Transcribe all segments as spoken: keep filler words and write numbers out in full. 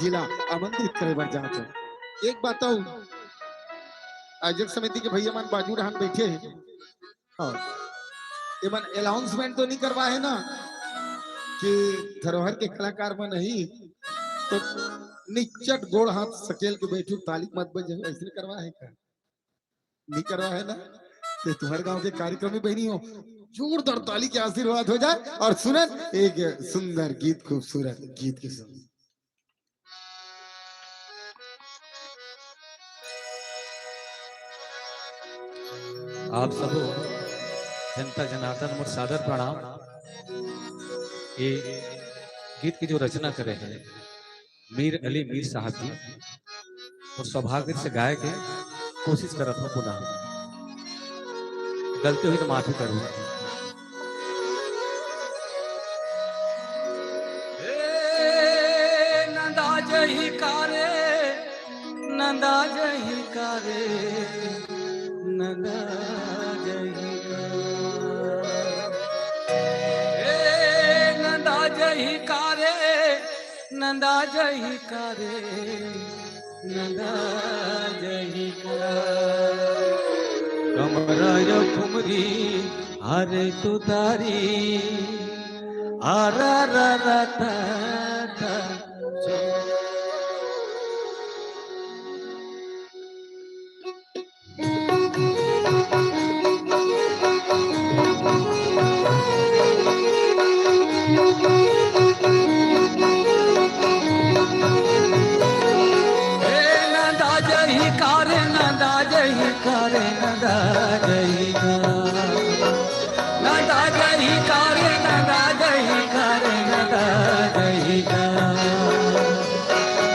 जिला आमंत्रित करे बर जात हे। एक बात अउ, आयोजक समिति के भैया मन बाजू डहान बैठे हे। हाँ, एमन अनाउंसमेंट तो नहीं करवा हे ना कि धरोहर के कलाकार मन ही तो निच्चट गोड़ हाथ सकेल के बैठू, ताली मत बजे, ऐसे करवा हे का? नहीं करवा हे ना? तो तुम्हारे गांव के कार्यक्रमी बहनी हो, जोरदार ताली के आशीर्वाद हो जाए और सुनन एक सुंदर गीत, खूबसूरत गीत के सुन। आप सबो जनता जनार्दन मोर सादर प्रणाम। ये गीत की जो रचना करे हैं मीर अली मीर साहब जी, और सौभाग्य से गाए के कोशिश करत हो पुनः, गलती हुई तो माफी करूँ। ए नंदा जही कारे, नंदा जही कारे, नंदा जही का। ए नंदा जही कारे, नंदा जही कारे, नंदा जही का। कमरा या कुमरी, अरे तू तारी, आ रा रा रा ता ता। ए नंदा जही कारे, नंदा जही कारे, नंदा जही का। नंदा जही कारे, नंदा जही कारे, नंदा जही का।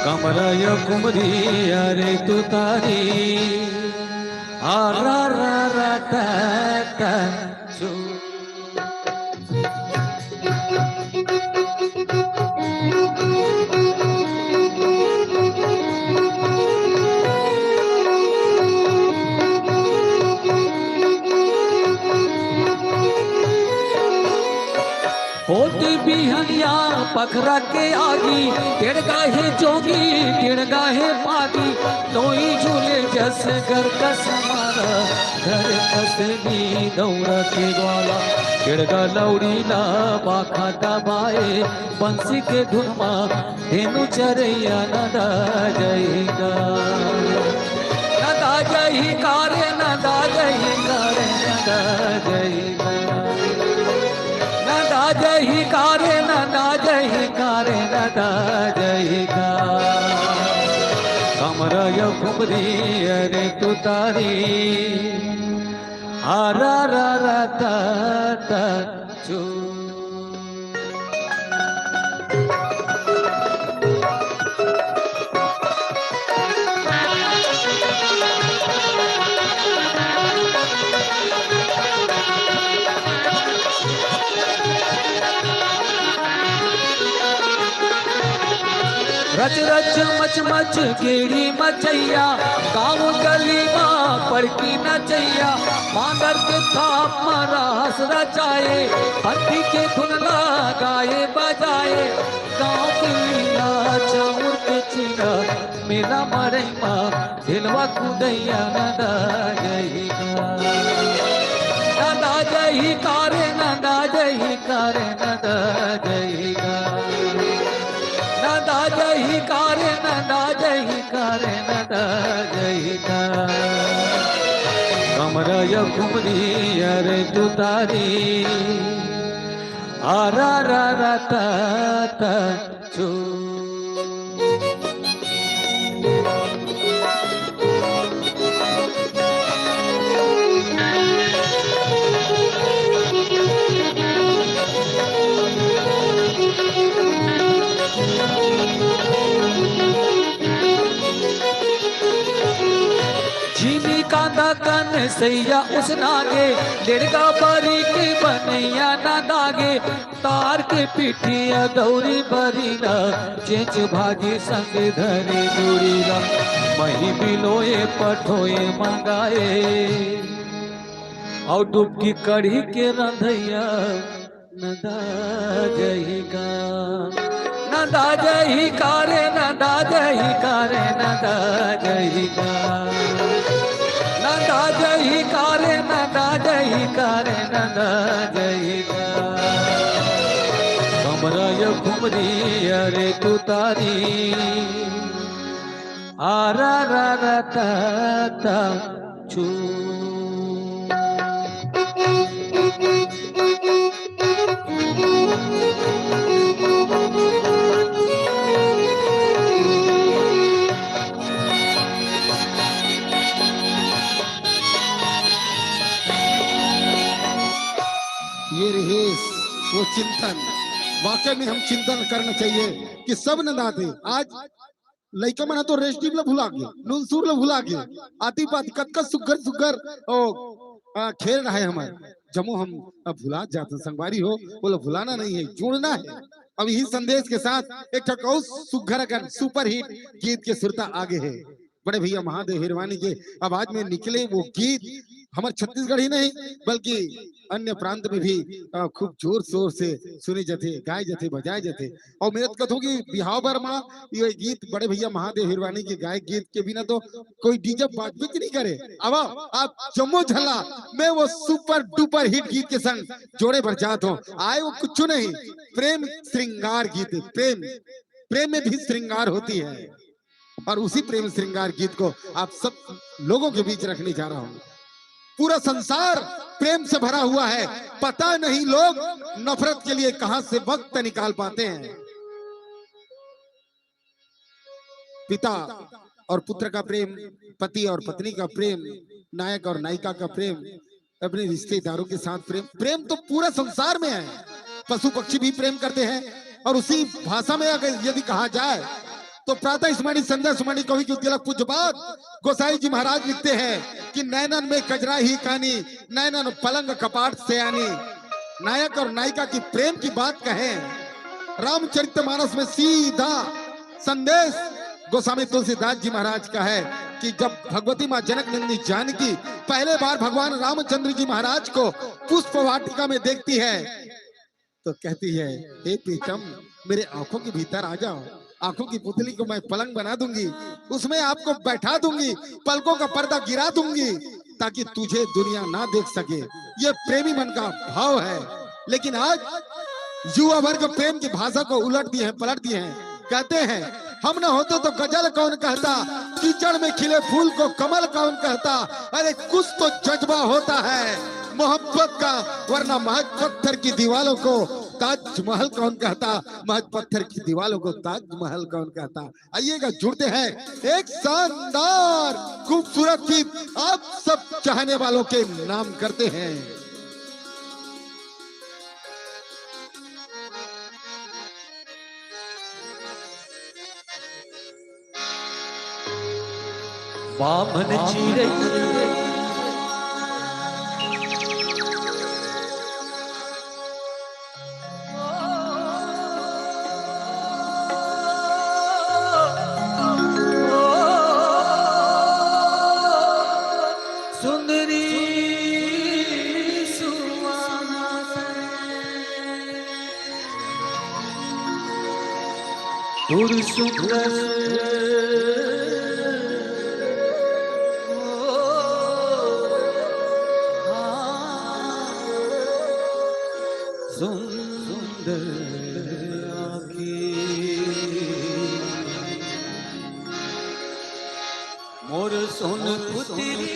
कमरा या कुमरी, अरे तू तारी, आ रा रा रा ता ता। होती बिहनिया पखरा के आगी, टेड़गा हे जोगी, टेड़गा हे पागी, नोई झूले जस घर कस मारा, घर कस नी दौरा के ग्वाला, टेड़गा लौड़ी ला बाखा दबाए, बंसी के धुन मा धेनु चरैया नंदा जही का। नंदा जही कारे, नंदा जही कारे, नंदा जही का। नंदा जही कारे, नंदा जही कारे, नंदा जही का। कमरा या कुमरी, अरे तू तारी, आ रा रा रा ता ता। रच रच मच मच गेड़ी मचैया, गाँव गली मा पड़की नचैया, मांदर के थाप मा रास रचाए, हंती के धुन ला गाए बजाए, गाँव के लीला चाउर के चीला, मेला मड़ई मा ढेलवा कुदैया नंदा जही का। नंदा जही कारे, नंदा जही कारे, नंदा जही का। नंदा जही कारे, नंदा जही कारे, नंदा जही का। कमरा या कुमरी, अरे तू तारी, आ रा रा रा ता ता। झिमी कांदा कन सैया उसना गे, डेढ़गा बारी के बनैया नंदा गे, तार के पिठिया दौरी बरिला, चेंच भाजी संग धरे जुड़ीला, मही बिलोए पठोए मंगाए, अउ डुबकी कढ़ी के रंधैया नंदा जही का। नंदा जही कारे, नंदा जही कारे, नंदा जही का। नंदा जही कारे, नंदा जही कारे, नंदा जही का। कमरा या घुमरी अरे तू तारी। आ रा रा रा ता ता छू। ये रहे वो चिंतन। वाकई में हम चिंतन करना चाहिए कि सब नंदात हे। आज लइका मन ह तो रेशदीप ल भुला गे, नूनसूर ल भुला गे, आती पाती कतका सुग्घर सुग्घर ओ, आ, खेल रहे हमर जम्मो हम अब भुला जात हन संगवारी हो, ओला भुलाना नहीं है, जुड़ना है। अब यही संदेश के साथ एक ठक अउ सुग्घर अकन सुपरहिट गीत के सुरता आगे है। बड़े भैया महादेव हिरवानी के आवाज में निकले वो गीत हमर छत्तीसगढ़ ही नहीं बल्कि अन्य प्रांत में भी, अ, खूब जोर शोर से सुने जाथे, गाए जाथे, बजाए जाथे। और मैं तो कहूँ कि बिहाव बर मा ये गीत बड़े भैया महादेव हिरवानी के गाए गीत के बिना तो कोई डीजे बाजबे नहीं करे। अब आप जम्मो झन ला मैं वो सुपर डुपर हिट गीत के संग जोड़े बर जात हूँ। आए वो कुछ नहीं, प्रेम श्रृंगार गीत है, प्रेम, प्रेम में भी श्रृंगार होती है। और उसी प्रेम श्रृंगार गीत को आप सब लोगों के बीच रखने जा रहा हूँ। पूरा संसार प्रेम से भरा हुआ है, पता नहीं लोग नफरत के लिए कहां से वक्त निकाल पाते हैं। पिता और पुत्र का प्रेम, पति और पत्नी का प्रेम, नायक और नायिका का प्रेम, अपने रिश्तेदारों के साथ प्रेम, प्रेम तो पूरा संसार में है। पशु पक्षी भी प्रेम करते हैं। और उसी भाषा में अगर यदि कहा जाए तो प्रातः स्मरणी संध्या स्मरणी कवि के तिलक पूज्यपाद गोसाई जी महाराज लिखते हैं कि नैनन में कजरा ही कानी, नैनन पलंग कपाट सयानी। नायक और नायिका की प्रेम की बात कहें, रामचरितमानस में सीधा संदेश गोस्वामी तुलसीदास जी महाराज का है कि जब भगवती माँ जनक नंदिनी जानकी पहले बार भगवान रामचंद्र जी महाराज को पुष्प वाटिका में देखती है तो कहती है, "हे प्रीतम, मेरे आंखों के भीतर आ जाओ, आंखों की पुतली को मैं पलंग बना दूंगी, उसमें आपको बैठा दूंगी, पलकों का पर्दा गिरा दूंगी, ताकि तुझे दुनिया ना देख सके।" ये प्रेमी मन का भाव है। लेकिन आज युवा वर्ग प्रेम की भाषा को उलट दिए हैं, पलट दिए हैं। कहते हैं, "हम ना होते तो गजल कौन कहता, कीचड़ में खिले फूल को कमल कौन कहता।" अरे कुछ तो जज्बा होता है मोहब्बत का, वरना महज पत्थर की दीवालों को ताजमहल कौन कहता, महज पत्थर की दीवालों को ताजमहल कौन कहता। आइएगा, जुड़ते हैं एक शानदार खूबसूरत गीत आप सब चाहने वालों के नाम करते हैं। बामन चिरई सुंदरी सुहाना तोर सुंदर सुंदर आँखी। मोर सोन पुतरी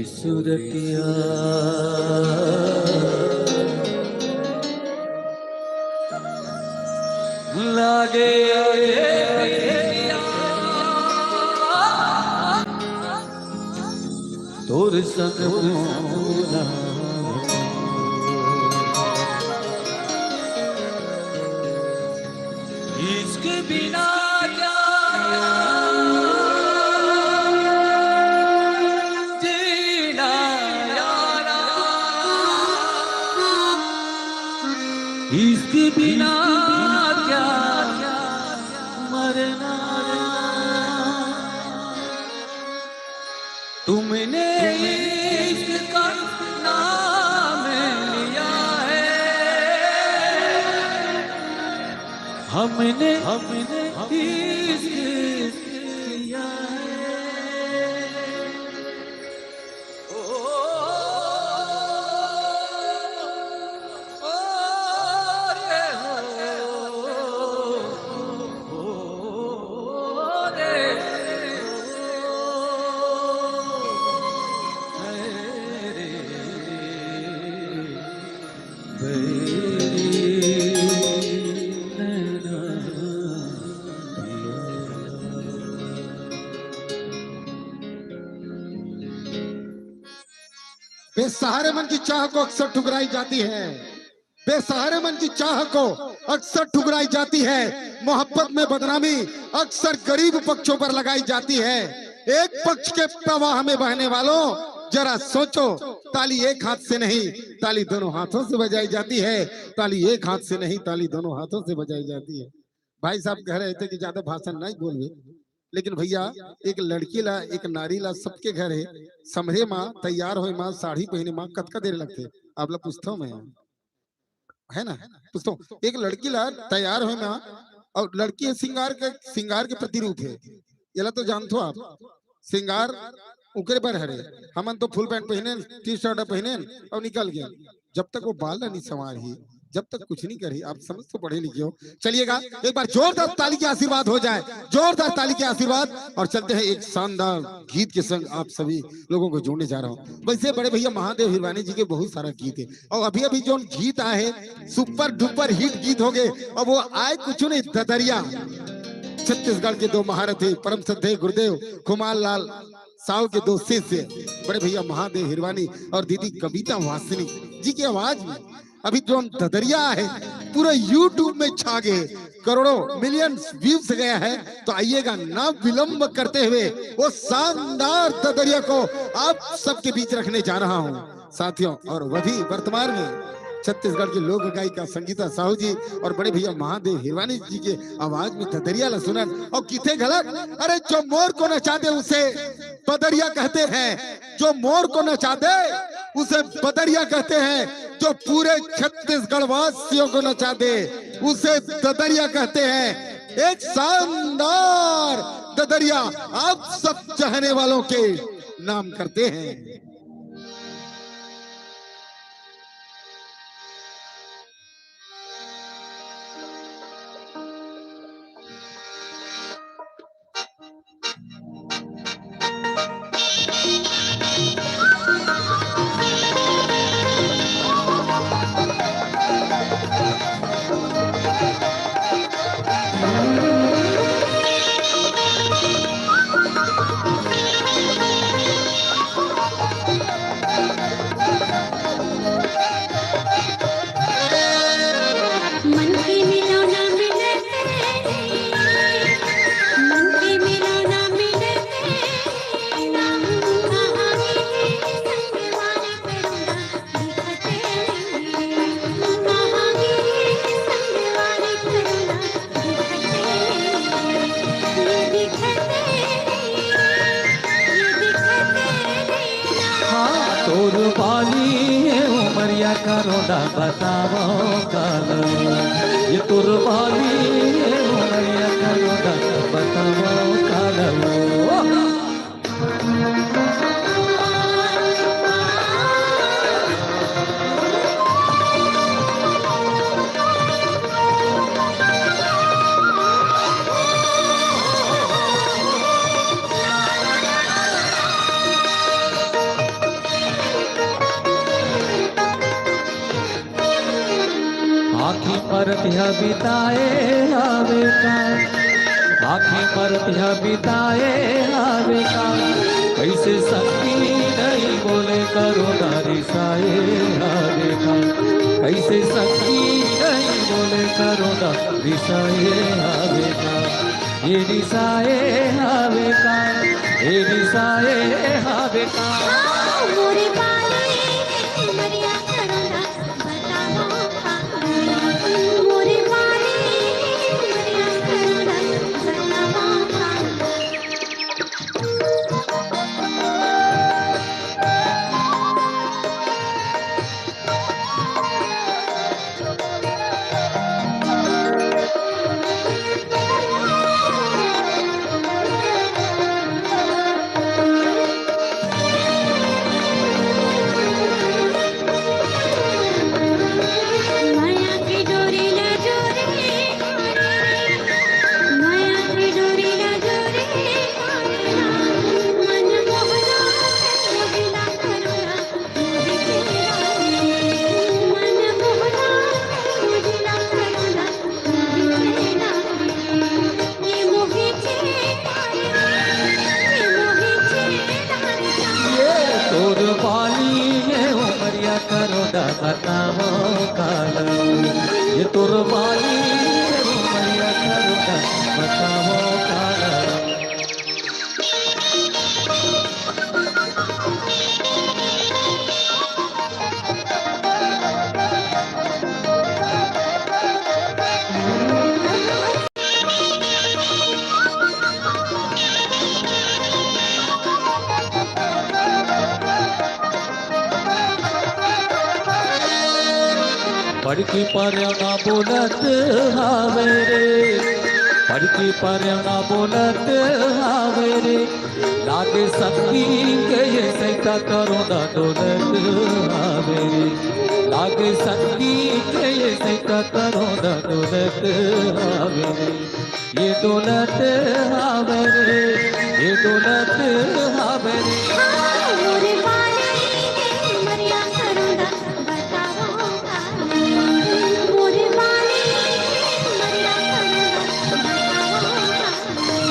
सुरतिया लागे तोर संग मोला। इश्क बिना क्या जीना यारा, इश्क बिना क्या मरना। तुमने इश्क का नाम लिया है, हमने, हमने इश्क किया है। ओ, ओ, रे, ओ, ओ, ओ, रे, ओ, रे। बेसहारे मन की चाह को अक्सर ठुकराई जाती है, बेसहारे मन की चाह को अक्सर ठुकराई जाती है। मोहब्बत में बदनामी अक्सर गरीब पक्षों पर लगाई जाती है। एक पक्ष के प्रवाह में बहने वालों, जरा सोचो, ताली एक हाथ से नहीं, ताली दोनों हाथों से बजाई जाती है। ताली एक हाथ से नहीं, ताली दोनों हाथों से बजाई जाती है। भाई साहब कह रहे थे कि ज्यादा भाषण नहीं बोलवे, लेकिन भैया, एक लड़की ला, एक नारी ला सबके घर है, समरे मा, तैयार होए मा, साड़ी पहने मा कतका देर लगथे? आप ला पूछता हूँ मैं, है ना? पूछता हूँ, एक लड़की ला तैयार होए मा, और लड़की है श्रृंगार के, श्रृंगार के प्रतिरूप है, येला तो जानथो आप। श्रृंगार उकरे बर हरे, हमन तो फुल पैंट पहने, टी शर्ट पहने और निकल गए। जब तक वो बाल नहीं संवारही, जब तक कुछ नहीं करही, आप समझ तो पढ़े लिखे हो। चलिएगा, एक बार जोरदार ताली के आशीर्वाद हो जाए, जोरदार ताली के आशीर्वाद। और चलते हैं एक शानदार गीत के संग आप सभी लोगों को जोड़ने जा रहा हूँ। वैसे बड़े भैया महादेव हिरवानी जी के बहुत सारा गीत है, और अभी अभी जो गीत आए हैं, सुपर डुपर हिट गीत हो गए, और वो आए कुछ नहीं, ददरिया। छत्तीसगढ़ के दो महारथी परम श्रद्धेय गुरुदेव खुमार लाल साहू के दो शिष्य बड़े भैया महादेव हिरवानी और दीदी कविता वासनी जी की आवाज में अभी जो ददरिया है, पूरा YouTube में छा गए, करोड़ों, मिलियन व्यूज गया है। तो आइएगा, ना विलंब करते हुए वो शानदार ददरिया को आप सबके बीच रखने जा रहा हूँ साथियों। और वही वर्तमान में छत्तीसगढ़ की लोक गायिका संगीता साहू जी और बड़े भैया महादेव हिरवानी जी के आवाज में ददरिया ला सुनन। और किथे घलक, अरे, जो मोर को नचा दे उसे बदरिया कहते हैं, जो मोर को नचा दे उसे बदरिया कहते हैं, जो पूरे छत्तीसगढ़ वासियों को नचा दे उसे ददरिया कहते हैं। एक शानदार ददरिया आप सब चाहने वालों के नाम करते हैं। हाँ, तोर बाली हे उमरिया करोना बतावो कालो। ये तोर बाली हे उमरिया करोना बतावो कालो। रतिहा बिताए हवे का, आँखी म रतिहा बिताए हवे का, कइसे संगी नहीं बोले करो ना रिसाए हवे का, कइसे संगी नहीं बोले करो ना रिसाए हवे का, ये रिसाए हवे का, ये रिसाए हवे का। हाँ, मोरे बाली, मरिया करो ना, बताओ का। मोरे बाली, मरिया करो ना, बताओ का। ये तोर बाली ये उमरिया करो दा बताओ काला। ये तोर बाली ये उमरिया करो दा बताओ काला। बड़की परना बोलत हावे रे, बड़की परना बोलत हावे रे, लागे संगी के ये सैता करोना डोलत हावे रे, लागे संगी के ये सैता करोना डोलत हावे रे। ये डोलत हावे रे, ये डोलत हावे रे। हाँ, मोरे बाली ने मरिया करोना बताओ का। मोरे बाली ने मरिया करोना बताओ का।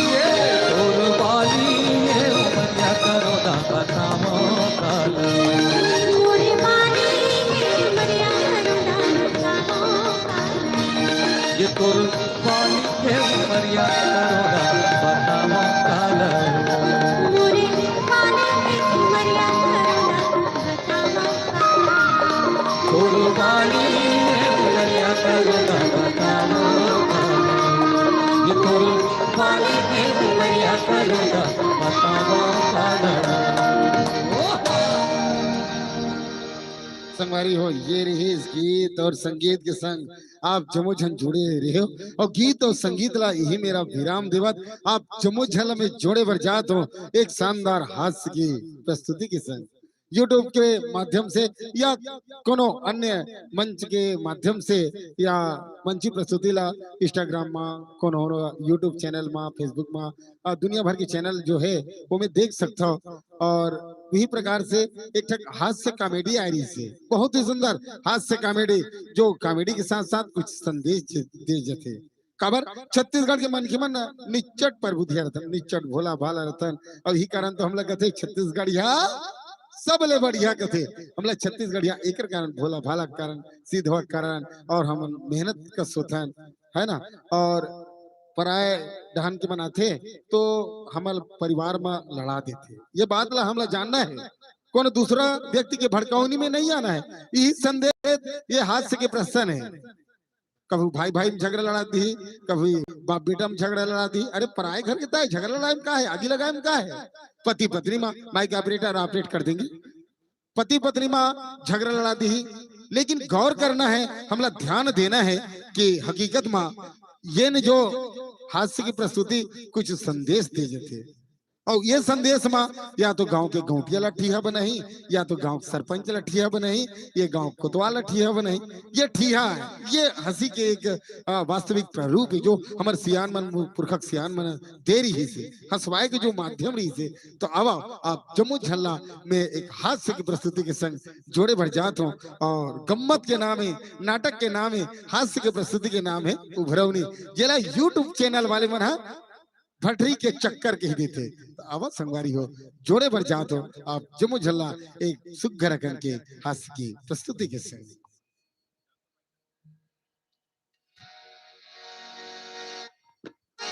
ये तोर बाली ने मरिया करोना बताओ का। मोरे बाली ने मरिया करोना बताओ का। ये तोर बाली के उमरिया करोना बतावा काला। मोरे बाली के उमरिया करोना बतावा काला। तोर बाली के उमरिया करोना बतावा काला। ये तोर बाली के उमरिया करोना बतावा काला। संगवारी हो, ये रहिस गीत और संगीत के संग आप जम्मो झन जुड़े रहे हो और गीत और संगीत ला यही मेरा विराम देवत आप जम्मो झन ला मैं जोड़े बर जात हो एक शानदार हास्य की प्रस्तुति के संग YouTube के माध्यम से या कोनो अन्य मंच के माध्यम से या मंची प्रस्तुति ला Instagram मा, कोनो YouTube channel मा, Facebook मा, अ, दुनिया भर के channel जो है वो मैं देख सकता हूँ। और वही प्रकार से एक ठक हास्य comedy आ रही से, बहुत ही सुंदर हास्य comedy, जो comedy के साथ साथ कुछ संदेश दे, दे जथे। काबर छत्तीसगढ़ के मनखे मन निच्चट प्रभुधिया रतन, निच्चट भोला भाला रतन। अब यही कारण तो हमला कथे छत्तीसगढ़िया सबले बढ़िया कथे। हमला छत्तीसगढ़िया एकर कारण, भोला भाला के कारण, सीधवा के कारण, और हम मेहनत कस होथन, है ना? और पराय डहन के मन आथे तो हमर परिवार म लड़ा देथे। ये बात ला हमला जानना है, कोनो दूसरा व्यक्ति के भड़कावनी में नहीं आना है। यही संदेश ये हास्य के प्रसंग है। कभी भाई भाई में झगड़ा लड़ा दी, कभी बाप बेटा में झगड़ा लड़ा दी। अरे पराय घर के ताय झगड़ा लड़ाई में का है, आगी लगाए में का है? पति पत्नी मा, माइक ऑपरेटर ऑपरेट कर देंगे। पति पत्नी मा झगड़ा लड़ा दी, लेकिन गौर करना है, हमला ध्यान देना है कि हकीकत मा ये न जो हास्य की प्रस्तुति कुछ संदेश दे जथे। अउ ये संदेश मा या तो गांव के गौंटिया ला ठिहा बनाही, या तो गांव के सरपंच ला ठिहा बनाही, ये गांव कोतवाल ला ठिहा बनाही। ये ठिहा है, ये हंसी के एक, अ, वास्तविक प्रारूप है, जो हमर सियान मन, पुरखा के सियान मन दे रहिसे, हंसवाए के जो माध्यम रहिसे। तो आवा, आप जम्मो झन ला मैं एक हास्य के प्रस्तुति के संग जोड़े बर जात हंव, अउ गम्मत के नाम हे, नाटक के नाम हे, हास्य के प्रस्तुति के नाम हे उभरौनी, जेला YouTube channel वाले मन ह भटरी के चक्कर कहि देथे। त आवा संगवारी हो, जोड़े बर जात हंव आप जम्मो झन ला एक सुग्घर अकन के हास्य के प्रस्तुति के संग।